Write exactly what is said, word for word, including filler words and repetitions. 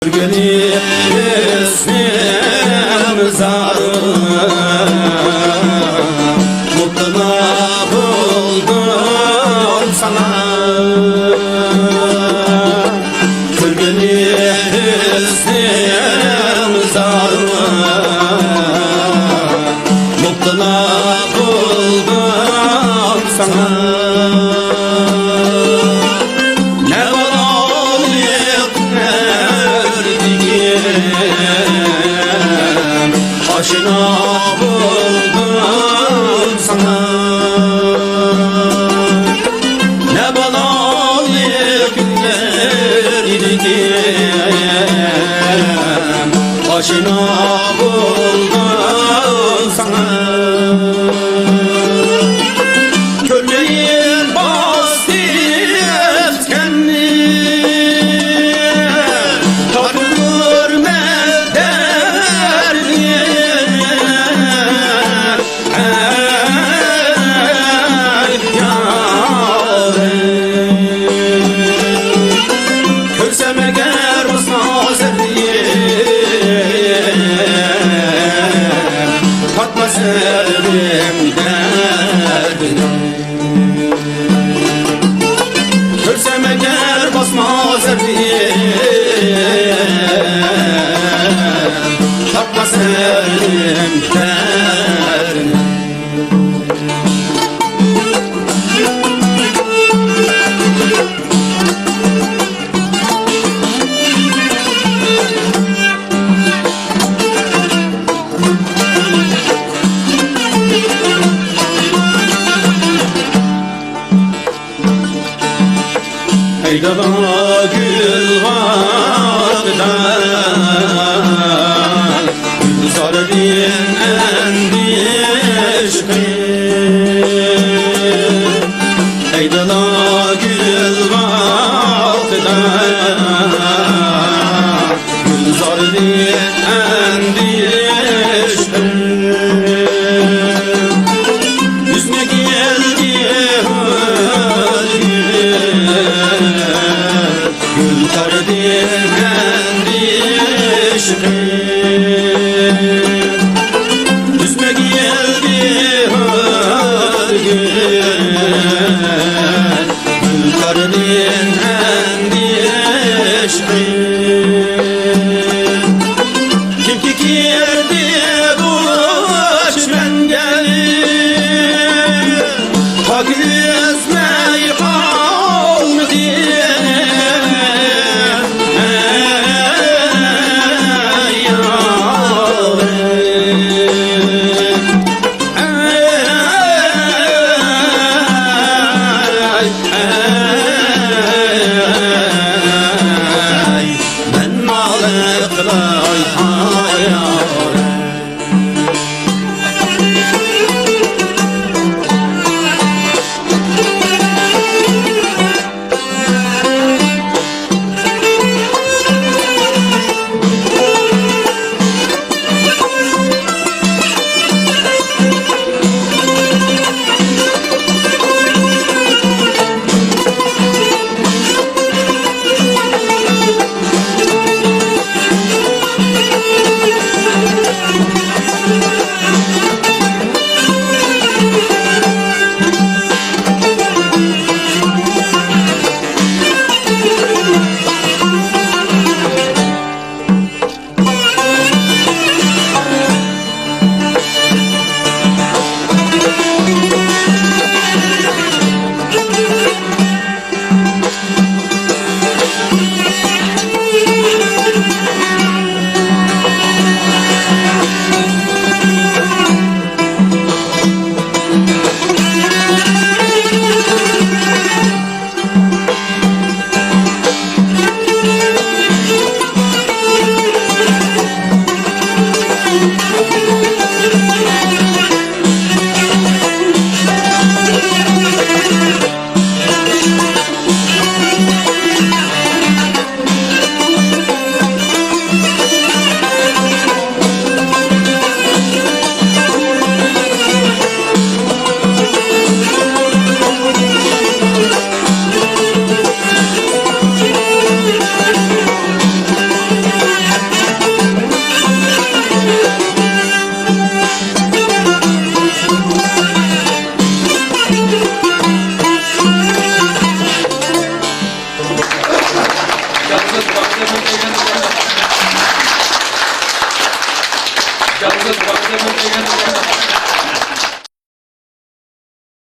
كۆرگىنى ھۆسنىم زارۇ، مۇپتىلا بولدۇم ساڭا. كۆرگىنى ھۆسنىم زارۇ، مۇپتىلا بولدۇم ساڭا. نە بالالىق كۈنلەردىكىن ئاشنا بولدۇم ساڭا. نە بالالىق كۈنلەردىكىن ئاشنا بولدۇم ساڭا. كۆرمەيمەن باستى ئۆتكەننى، تارتىدۇر مەن دەردنى. ئەي يارىم، كۆرسەم ئەگەر باسما زەردىم، تارتماس ئەلىم دەردىم. كۆرسەم ئەگەر باسما زەردىم، تارتماس ئەلىم دەردىم. ئەي دالا گۈل باغىدا، گۈلزارىدىن ئەندىشە قىل. ئەي دالا گۈل باغىدا، گۈلزارىدىن ئەندىشە قىل. يۈزمە كەلدى ھۆل گۈل، گۈل تاردى ئەندىشە قىل. يۈزمە كەلدى ھۆل گۈل، گۈل تاردى ئەندىشە قىل. كىمكى كىردى بۇ چۈمەنگە، پاك ئۈزمەي قالمىدى. يالغۇز باغدىمىز دېگەن